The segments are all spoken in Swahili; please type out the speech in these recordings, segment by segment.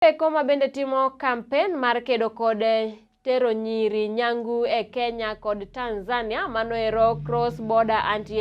Eko ma bende timo kampen mar kedo kod tero nyiri nyangu e Kenya kod Tanzania, mano ero cross border anti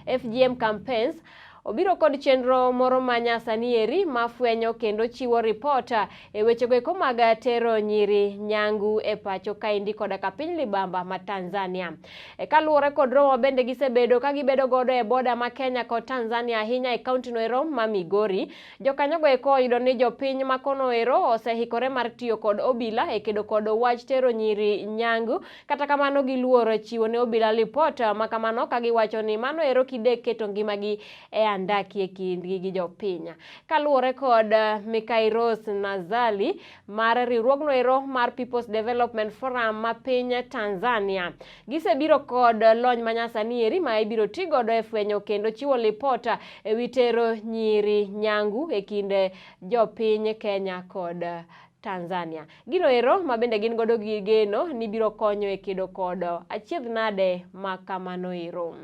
FGM campaigns, obiro kod chenro moro ma nyasani eri ma fwenyo kendo chiwo ripot e wechego eko mag tero nyiri nyangu e pacho kaendi koda ka piny libamba ma Tanzania. E kaluwore kod romo bende gisebedo ka gibedo godo e boda ma Kenya kod Tanzania, ahinya e kaunti no ero ma Migori. Jokanyogo eko oyudo ni jopiny ma kono ero osehikore mar tiyo kod obila e kedo kod wach tero nyiri nyangu. Kata kamano, giluoro chiwo ne obila lipot ma kamano ka giwacho ni mano ero kidek keto ngimagi e andaki e kindgi gi jopiny. Kaluwore kod Mikai Rose Nazali mar riwruogno ero mar People's Development Forum ma piny Tanzania, gisebiro kod lony manyasani eri ma ibiro ti godo e fwenyo kendo chiwo lipot e wi tero nyiri nyangu e kind jopiny Kenya kod Tanzania. Gino ero ma bende gin godo gi geno ni biro konyo e kedo kod achiedh nade ma kamano ero.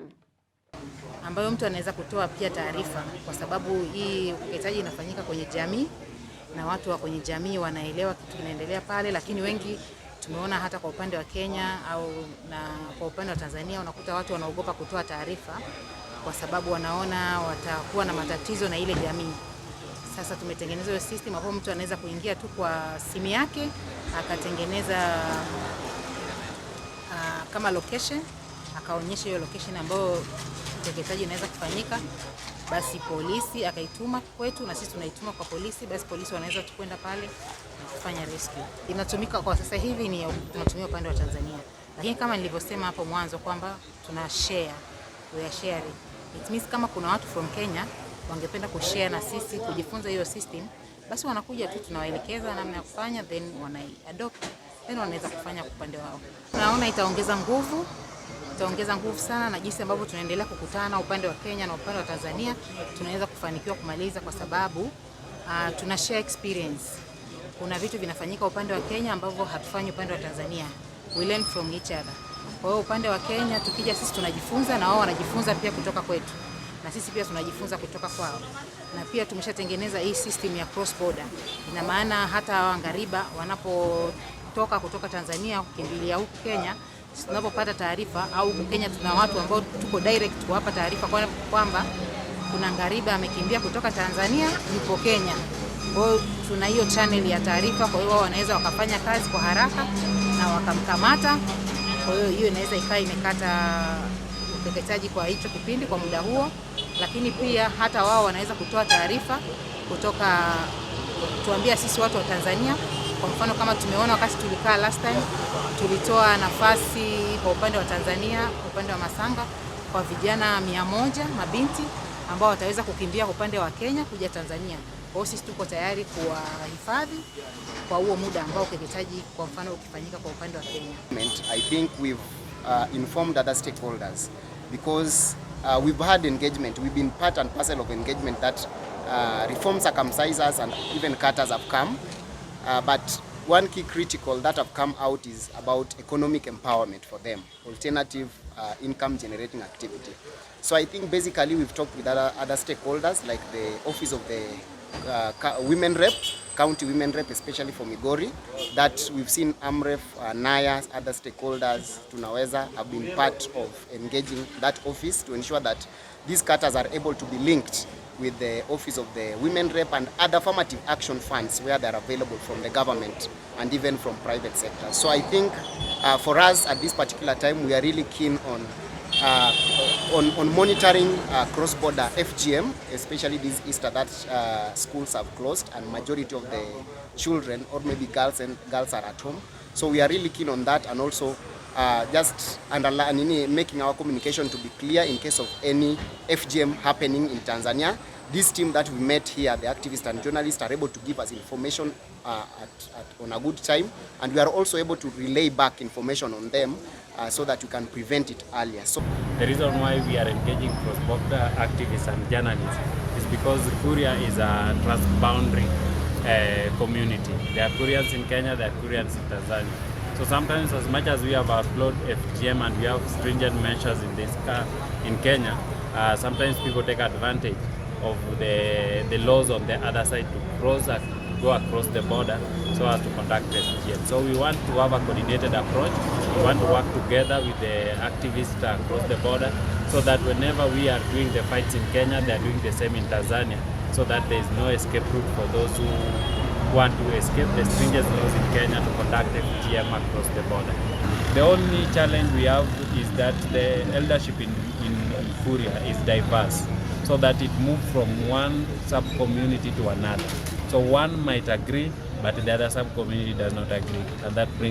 Ambayo mtu anaweza kutoa pia taarifa, kwa sababu hii ukeketaji inafanyika kwenye jamii na watu wa kwenye jamii wanaelewa kitu kinaendelea pale, lakini wengi tumeona hata kwa upande wa Kenya au na kwa upande wa Tanzania unakuta watu wanaogopa kutoa taarifa kwa sababu wanaona watakuwa na matatizo na ile jamii. Sasa tumetengeneza hiyo system ambapo mtu anaweza kuingia tu kwa simu yake akatengeneza kama location, akaonyesha hiyo location ambayo ukeketaji inaweza kufanyika, basi polisi akaituma kwetu na sisi tunaituma kwa polisi, basi polisi wanaweza tu kwenda pale na kufanya rescue. Inatumika kwa sasa hivi ni tunatumia upande wa Tanzania, lakini kama nilivyosema hapo mwanzo kwamba tuna share, we are sharing. It means kama kuna watu from Kenya wangependa kushare na sisi kujifunza hiyo system, basi wanakuja tu, tunawaelekeza namna ya kufanya, then wanai adopt, then wanaweza kufanya kwa upande wao. Naona itaongeza nguvu sana, na jinsi ambavyo tunaendelea kukutana upande wa Kenya na upande wa Tanzania, tunaweza kufanikiwa kumaliza kwa sababu tuna share experience. Kuna vitu vinafanyika upande wa Kenya ambavyo hatufanyi upande wa Tanzania. We learn from each other. Kwa hiyo upande wa Kenya tukija sisi tunajifunza na wao wanajifunza pia kutoka kwetu, na sisi pia tunajifunza kutoka kwao, na pia tumeshatengeneza hii system ya cross border. Ina maana hata wangariba wanapotoka kutoka Tanzania kukimbilia huku Kenya, sisi tunapopata taarifa au huku Kenya tuna watu ambao tuko direct kuwapa taarifa kwamba kuna ngariba amekimbia kutoka Tanzania yupo Kenya. Kwa hiyo tuna hiyo channel ya taarifa, kwa hiyo wao wanaweza wakafanya kazi kwa haraka na wakamkamata. Kwa hiyo hiyo inaweza ikawa imekata ukeketaji kwa hicho kipindi, kwa muda huo, lakini pia hata wao wanaweza kutoa taarifa kutoka tuambia sisi watu wa Tanzania. Kwa mfano kama tumeona wakati tulikaa last time, tulitoa nafasi kwa upande wa Tanzania, upande wa Masanga kwa vijana 100 mabinti ambao wataweza kukimbia upande wa Kenya kuja Tanzania. Kwa hiyo sisi tuko tayari kuwahifadhi kwa huo muda ambao ukeketaji kwa mfano ukifanyika kwa upande wa Kenya. I think we've informed other stakeholders because we've had engagement. We've been part and parcel of engagement that reform circumcisers and even cutters have come. But one key critical that have come out is about economic empowerment for them, alternative income generating activity. So I think basically we've talked with other stakeholders like the office of the women rep, county women rep, especially for Migori, that we've seen AMREF, NAYA, other stakeholders, Tunaweza, have been part of engaging that office to ensure that these cutters are able to be linked with the office of the women rep and other affirmative action funds where they are available from the government and even from private sector. So I think for us at this particular time, we are really keen on monitoring cross-border FGM, especially this Easter that schools have closed and majority of the children or maybe girls and girls are at home. So we are really keen on that and also just underlining, making our communication to be clear in case of any FGM happening in Tanzania. This team that we met here, the activists and journalists, are able to give us information on a good time, and we are also able to relay back information on them so that we can prevent it earlier. So The reason why we are engaging cross-border activists and journalists is because Kuria is a transboundary community. There are Kurians in Kenya, there are Kurians in Tanzania. So sometimes, as much as we have outlawed FGM and we have stringent measures in this car in Kenya, sometimes people take advantage of the laws on the other side to cross a go across the border so as to conduct FGM. So we want to have a coordinated approach. We want to work together with the activists across the border so that whenever we are doing the fights in Kenya, they are doing the same in Tanzania, so that there is no escape route for those who want to escape the stringent laws in Kenya to conduct FGM across the border. The only challenge we have is that the eldership in Kuria is diverse, so that it moves from one sub-community to another. So one might agree, but the other sub-community does not agree, and that brings